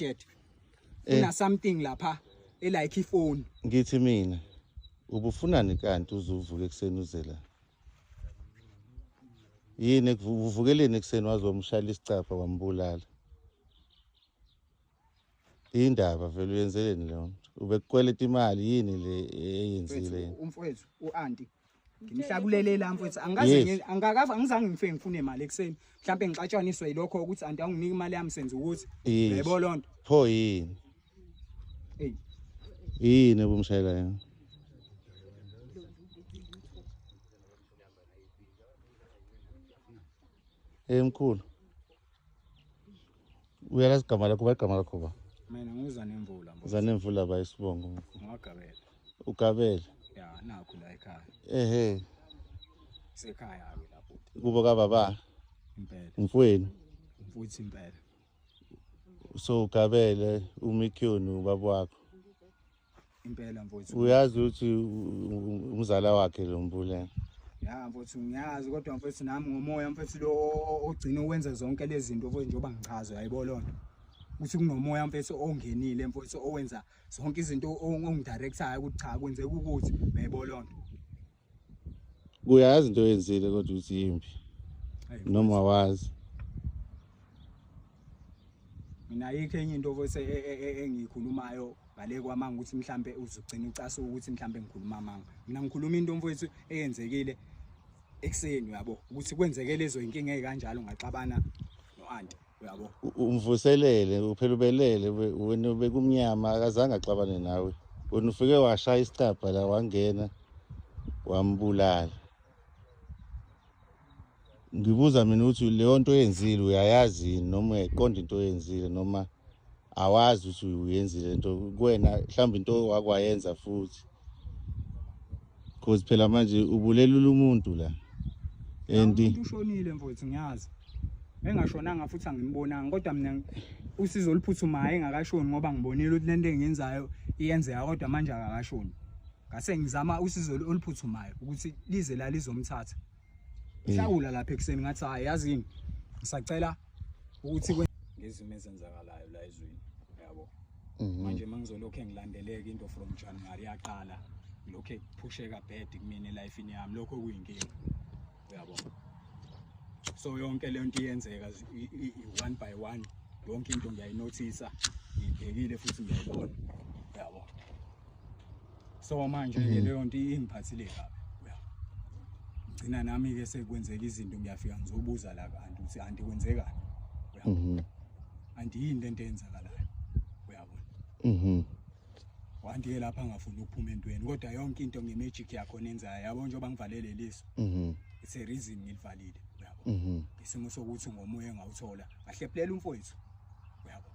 Dead. Kuna something lapha elike ifone. Ngithi mina ubufunani kanti uzuvuka ekuseni uze la? Yini uvukeleni ekuseni wazomshayela isicabha wambulala? Indaba vele uyenzeleni leyo nto? Ubekukweleta imali yini le eyenzile yena? Umfowethu u-anti ngimhlakulele la mfowethu angikaze angikakafa angizange ngifike ngifune imali ekuseni mhlawumbe ngixatshaniswe yilokho ukuthi anti awunginiki imali yami senze ukuthi yebo loo nto. Pho yini? Hey. Yini obumshayela yona? Hey mkhulu. Uyalazi igama lakho ba igama lakho ba? Mina nguza nemvula mfowethu. Uza nemvula ba isibongo. Ngwagabela. Ugabele. Ya nakho la ekhaya. Ehhe. Sekhaya ke lapho. Kubo ka baba. Impela. Mfowenu. Mfowethu impela. So ugabele uMikyoni ubaba wakho. Impela mfowethu. Uyazi ukuthi umzala wakhe lo mbulele. Ya mfowethu ngiyazi kodwa mfowethu nami ngomoya mfowethu lo ogcina ukwenza zonke lezi zinto mfowethu njengoba ngichaza uyayibona loo nto. Ukuthi kunomoya mfowethu ongenile mfowethu owenza zonke izinto ongidirectayo ukuthi cha kwenzeka ukuthi uyayibona loo nto. Uyazi into oyenzile kodwa ukuthi yimbi noma awazi. Mina ayikho enye into mfowethu engiyikhulumayo ngale kwamanga ukuthi mhlambe uzogcina ucasuka ukuthi mhlambe ngikhuluma amanga. Mina ngikhuluma into mfowethu eyenzekile ekuseni uyabo ukuthi kwenzeke lezo inkinga ezikanjalo ngaxabana no-anti uyabo. Umvuselele uphela ubelele wena bekumnyama akazange axabane nawe. Wena ufike washaya isicabha la wangena wambulala. Ngibuza mina ukuthi leyo nto oyenzile uyayazi yini noma uyayiqonda into oyenzile noma awazi ukuthi uyenzile into kuwena mhlawumbe into wakwayenza futhi. Cause phela manje ubulelula umuntu la. And umuntu ushonile mfowethu ngiyazi. Engashonanga futhi angimbonanga kodwa mina usizo oluphuthumayo engakashoni ngoba ngibonile ukuthi lento engiyenzayo iyenzeka kodwa manje akakashoni. Ngase ngizama usizo oluphuthumayo ukuthi lize la lizomthatha. Hlawula lapha ekuseni ngathi hayi yazini ngisacela ukuthi ngezimo ezenzakalayo la ezweni yabo. Manje mangizolokhu ngilandeleka into from January yaqala lokho ekuphusheka bad kumina elifini yami lokho kuyinkinga uyabo. So yonke le nto iyenzeka one by one yonke into ngiyayinothisa ngibhekile futhi ngiyayibona uyabo. So manje ke leyo nto ingiphathile kabi uyabo. Ngcina nami ke sekwenzeka izinto ngiyafika ngizobuza la kanti ukuthi anti kwenzekani uyabo. Anti yini lento eyenzakalayo uyabona. Wanti ke lapha angafuni ukuphuma entweni kodwa yonke into nge-magic yakho nenzayo yabo njengoba ngivalele liso. It's a reason ngilivalile uyabo. Isimo sokuthi ngomoya engawuthola ngahlephulela umfowethu uyabo.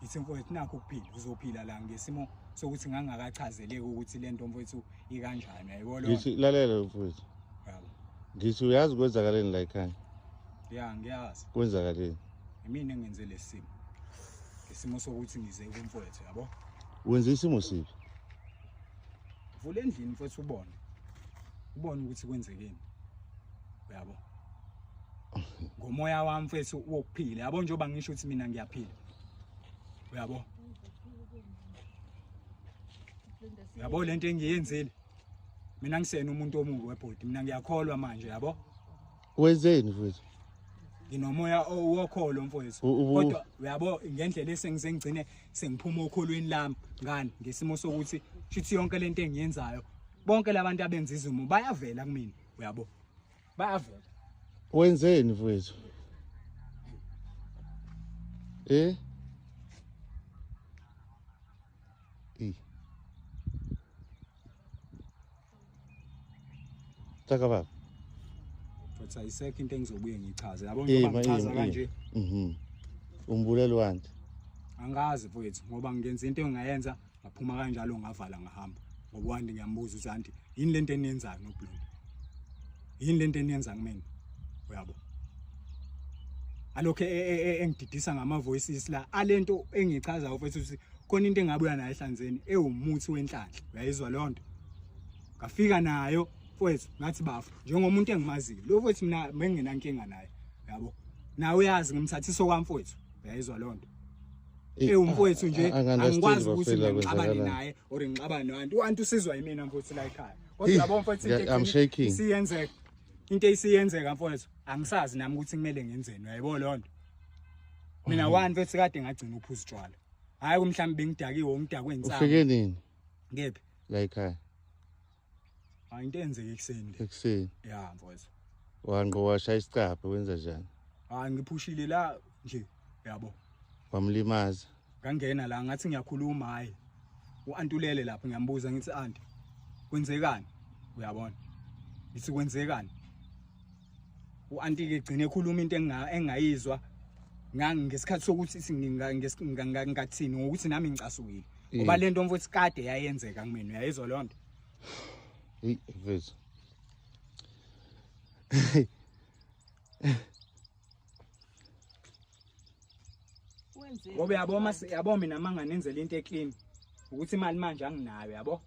Ngithi mfowethu nakho ukuphila uzophila la ngesimo sokuthi ngangakachazeleki ukuthi lento mfowethu ikanjani uyayibona. Ngithi lalela mfowethu. Yabo. Ngithi uyazi kwenzakaleni la ekhaya? Ya ngiyazi. Kwenzakaleni? Imina engenze lesimo. Isimo sokuthi ngize kumfowethu yabo. Wenza isimo siphi? Vula endlini mfowethu ubone. Ubone ukuthi kwenzekeni. Uyabo. Ngomoya wami mfowethu wokuphila yabo njengoba ngisho ukuthi mina ngiyaphila. Uyabo. Uyabo lento engiyenzile. Mina ngisena umuntu omubi webhodi mina ngiyakholwa manje yabo. Wenzeni mfowethu? Nginomoya wokholo mfowethu. Kodwa uyabo ngendlela esengize ngigcine sengiphuma okholweni lami ngani ngesimo sokuthi shithi yonke lento engiyenzayo bonke labantu abenza izimo bayavela kumina uyabo. Bayavela. Wenzeni mfowethu? Eh? Eh. Taka baba. Futhi ayisekho into engizobuye ngichaze. Yabo njengoba ngichaza kanje. Umbulelo wanti. Angazi mfowethu ngoba ngenza into engingayenza ngaphuma kanjalo ngavala ngahamba. Ngoba wandi ngiyambuza ukuthi anti yini lento eniyenzayo noBlonde? Yini lento eniyenza kumina? Uyabo. Alokho engididisa ngama voices la alento engichazayo mfowethu ukuthi khona into engabuya nayo ehlanzeni ewumuthi wenhlanhla. Uyayizwa leyo nto? Ngafika nayo mfowethu ngathi bafu njengomuntu engimaziyo. Lo mfowethu mina bengingenankinga naye. Uyabo. Nawe uyazi ngimthathisa kwami mfowethu. Uyayizwa leyo nto? Ewumfowethu nje angikwazi ukuthi ngixabane naye or ngixabane noanti. Uanti usizwa yimina mfowethu la ekhaya. Kodwa yabo mfowethu into isiyenzeka. Into esiyenzeka mfowethu angisazi nami ukuthi kumele ngenzeni uyayibona leyo nto. Mina one mfethu kade ngagcina uphuza utshwala. Hayi mhlawumbe bengidakiwe ngidakwe insangu. Ufike nini? Ngephi? La ekhaya. Hayi into eyenzeke ekuseni. Ekuseni. Ya mfowethu. Wanqo washaya isicabha wenza njani? Hayi ngiphushile la nje yabo. Wamlimaza. Ngangena la ngathi ngiyakhuluma hayi. U-antulele lapho ngiyambuza ngithi anti kwenzekani? Uyabona? Ngithi kwenzekani? U-anti ke gcine ekhuluma into engayizwa ngesikhathi sokuthi ngathini ngokuthi nami ngicasukile. Ngoba lento mfowethu kade yayenzeka kumina uyayizwa leyo nto. Hey mfethu. Ngoba yabo mase yabo mina manganenzela into eclean ukuthi imali manje anginayo yabo.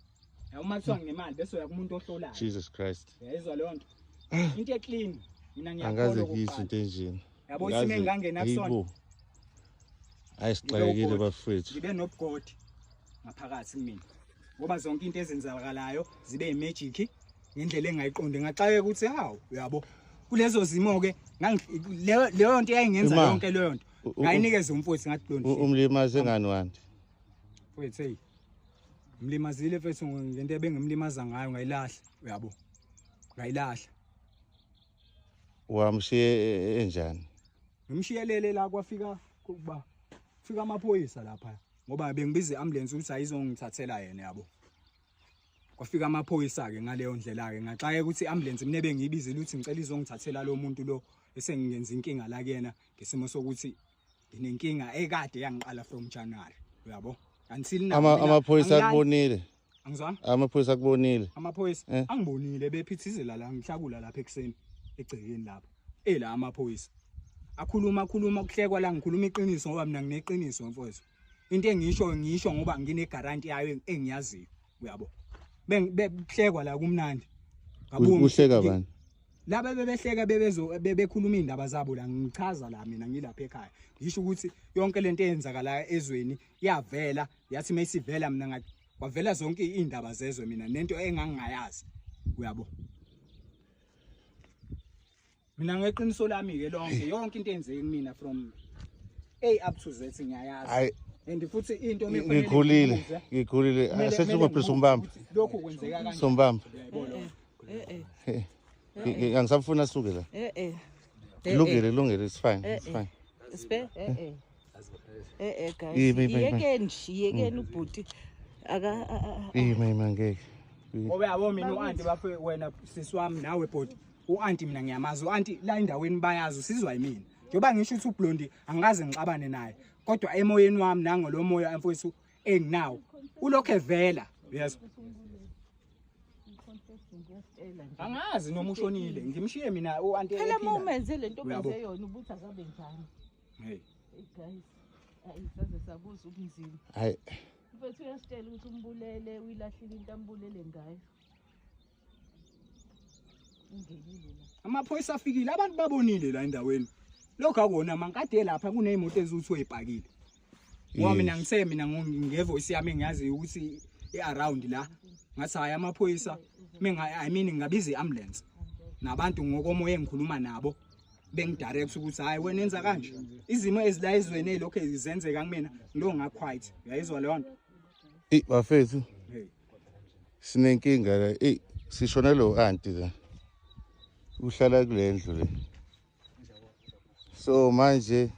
Yabo uma kuthiwa nginemali bese uya kumuntu ohlolayo. Jesus Christ. Uyayizwa leyo nto. Into eclean mina ngiyakholwa. Angaze ngizwe into enjena. Yabo isimo engangena kusona. Hayi sixakekile bafethu. Ngibe nobugodi ngaphakathi kumina. Ngoba zonke into ezenzakalayo zibe imagic ngendlela engayiqondi ngaxakeka ukuthi hawu uyabo. Kulezo zimo ke leyo nto eyayingenza yonke leyo nto. Ngayinikeza umfowethu ngathi lo nto. Umlimaze ngani wanti? Mfowethu hey. Mlimazile mfethu ngento ebengimlimaza ngayo ngayilahla uyabo. Ngayilahla. Wamshiye enjani? Ngimshiyelele la kwafika kuba fika amaphoyisa lapha ngoba bengibiza iambulance ukuthi ayizongithathela yena yabo. Kwafika amaphoyisa ke ngaleyo ndlela ke ngaxake ukuthi iambulance mina bengiyibizile ukuthi ngicela izongithathela lo muntu lo esengingenza inkinga la kuyena ngesimo sokuthi nginenkinga ekade yangiqala from January uyabo. Until now amaphoyisa akubonile. Angizwani? Amaphoyisa akubonile. Amaphoyisa angibonile bephithizela la ngihlakula lapha ekseni egcekeni lapha. Ela amaphoyisa. Akhuluma kuhlekwa la ngikhuluma iqiniso ngoba mina ngineqiniso mfowethu. Into engisho ngisho ngoba ngine guarantee yayo engiyaziyo uyabo. Behlekwa la kumnandi. Kuhleka bani? Laba bebehleka bebezo bebekhuluma indaba zabo la ngichaza la mina ngilapha ekhaya. Ngisho ukuthi yonke lento eyenzakala ezweni yavela yathi mayisivela mina kwavela zonke indaba zezwe mina nento engangingayazi uyabo. Mina ngeqiniso lami ke lonke yonke into eyenzeke kumina from A up to Z ngiyayazi. And futhi into ngikhulile ngikhulile asethi ungaphi umbamba lokhu kwenzeka kanjani sombamba angisafuna asuke la lungile lungile it's fine it's fine Spe guys yekeni nje yekeni ubhuti aka ima ngeke ngoba yabo mina uanti bafwe wena sisi wami nawe bhuti uanti mina ngiyamazi uanti la endaweni bayazi usizwa yimina njengoba ngisho ukuthi uBlondi angikaze ngixabane naye kodwa emoyeni wami nangolo moya mfowethu enginawo ulokho evela yes angazi noma ushonile ngimshiye mina uanti phela uma umenze lento omenze yona ubuthi akabe njani. Hey guys ayisaze sabuza ubunzima. Hayi mfethu uyasitshela ukuthi umbulele uyilahlile into ambulele ngayo. Ungenile la. Amaphoyisa afikile abantu babonile la endaweni. Lokho akona mankade lapha kunezimoto ezithi oyipakile. Ngoba mina ngithe mina ngevoice yami engiyazi ukuthi iaround la ngathi hayi amaphoyisa menga I mean ngabiza iambulance nabantu ngokomoya engikhuluma nabo bengidirect ukuthi hayi wena enza kanje izimo ezila ezweni ezilokho ezenzeka kumina ngilo ngaquiet uyayizwa leyo nto. Eh bafethu sinenkinga la eh sishona lo anti la uhlala kule ndlu le so manje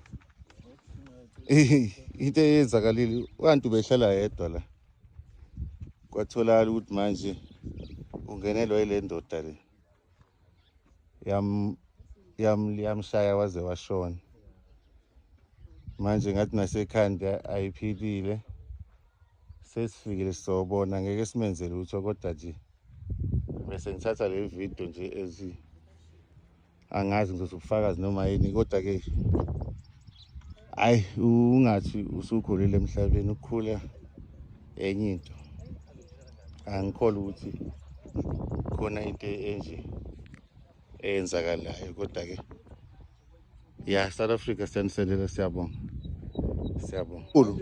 into eyenzakalile uanti behlala yedwa la kwatholakala ukuthi manje ungenelwa ile ndoda le yamshaya waze washona. Manje ngathi nasekhanda ayiphilile sesifikile sizobona ngeke simenze lutho kodwa nje bese ngithatha le video nje ezi angazi ngizothi ubufakazi noma yini kodwa ke hayi ungathi usukhulile emhlabeni ukukhula enye into angikholwa ukuthi khona into enje eyenzakalayo kodwa ke ya South Africa siyanisendela siyabonga. Siyabonga. Mkhulu.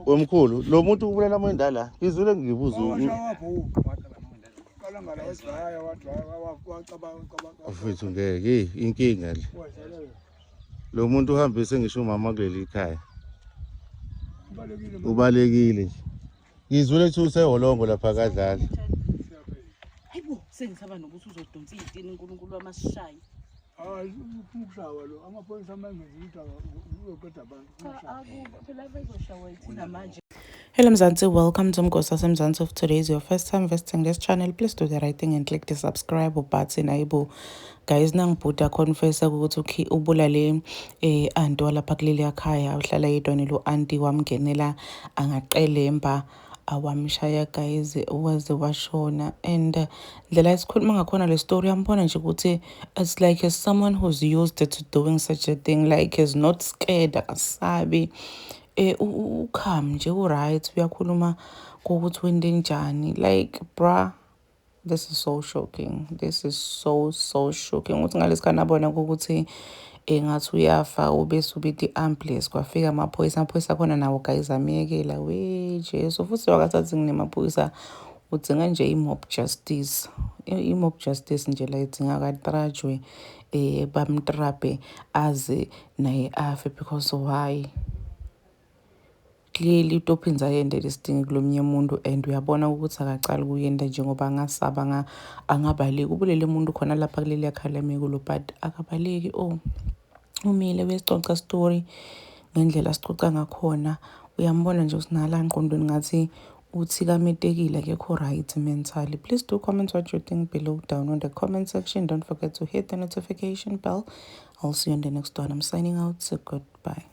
Wemkhulu, lo muntu ubulala amawindi la. Ngizwile ngibuza mfethu ngeke inkinga le. Lo muntu uhambise ngisho umama kuleli khaya. Ubalekile nje. Ngizwile ukuthi useholongo lapha kadlala. Hayibo, sengisaba nokuthi uzodonsa iy'tini uNkulunkulu wamasishayi. Hayi, ufuna ukushawa lo. Amaphoyisa amangenzi lutho uyoqeda abantu. Cha, akubo phela bezoshawa yithina manje. Hello Mzansi, welcome to Mgosi Mzansi. If today is your first time visiting this channel, please do the right thing and click the subscribe button. Ayibo guys, nangibhuda confessa ukuthi ubulale anti walapha kuleli khaya uhlala yedwa lo anti wamngenela angaqelemba awamshaya guys, waze washona. And ndlela esikhuluma ngakhona le story, uyambona nje ukuthi it's like as someone who's used to doing such a thing, like is not scared, akasabi, ucalm nje, u-right, uyakhuluma kokuthi wente njani. Like, bra, this is so shocking, this is so so shocking ukuthi ngalesikhathi nabona ukuthi engathi uyafa, ubese ubita i-ambulance, kwafika amaphoyisa. Amaphoyisa akhona nawo guys amyekela. We Jesu, futhi wakathathi nginemaphoyisa, udzinga nje i-mob justice, i-mob justice nje la idzinga katrajwe, bamtrape aze naye afe, because why? Clearly utophinza ayende lesidingo kulomnye umuntu and uyabona ukuthi akacali kuyenda njengoba angasaba, angabaleki. Ubulele umuntu khona lapha kuleli yakhala kulo, but akabaleki. Oh, umile uyasicoca story ngendlela sicoca ngakhona. Uyambona nje usinala engqondweni ngathi uthikametekile, akekho right mentally. Please do comment what you think below down on the comment section. Don't forget to hit the notification bell. I'll see you in the next one. I'm signing out, so goodbye.